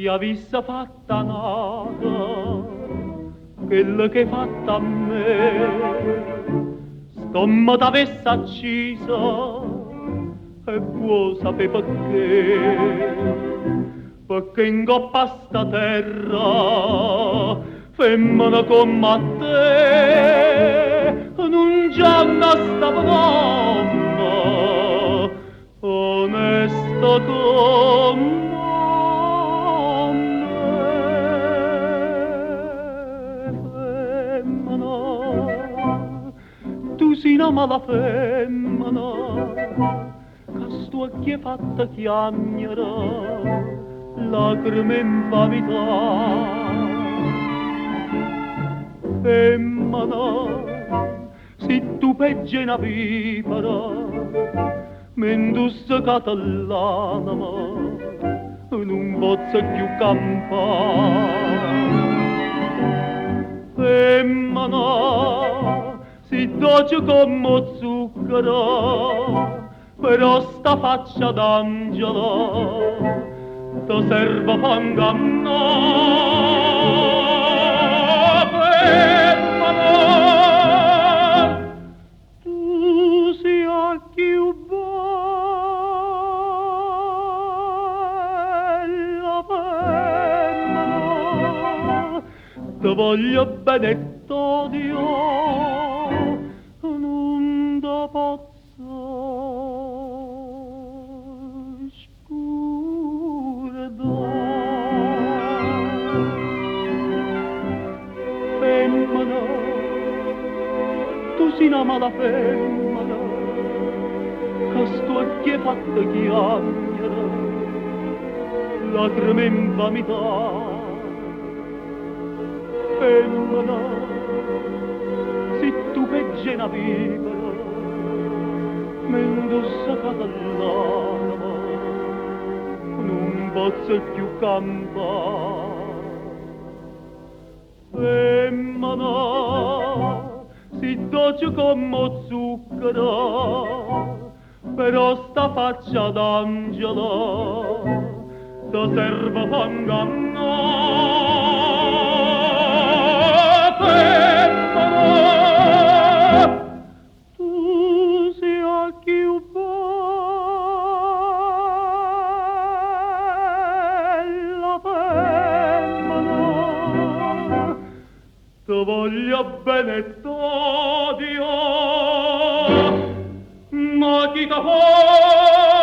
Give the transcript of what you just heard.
Si avisse fatta a n'ato chello che hê fatto a me, st'ommo t'avesse acciso e vuò sapè pecché? Pecché 'ncopp' a sta terra femmene comm'a te nun ce ne sta n'ommo onesto comm'a me. Femmena, tu si' na malafemmena ca st'uocchie hê fatto chiagnere lacreme 'e 'nfamità. Femmena, si tu peggio 'e na vipera, m'hê 'ntussecato ll'anema, nun pozzo cchiù campà. Femmena, si doce comm' 'o zucchero, però sta faccia d'angelo te serve p' 'ngannà. Femmena, tu si 'a cchiù bella femmena, te voglio bene e t'odio, nun te pozzo scurdà. Femmena, tu si' na malafemmena, ca st'uocchie hê fatto chiagnere, lacreme 'e 'nfamità. Femmena, si tu peggio 'e na vipera, m'hê 'ntussecato ll'anema, nun pozzo cchiù campà. Femmena, si doce comm' 'o zucchero, però sta faccia d'angelo te serve p' 'ngannà. Femmena, tu si 'a cchiù bella femmena, te voglio bene e t'odio, ma chi te po'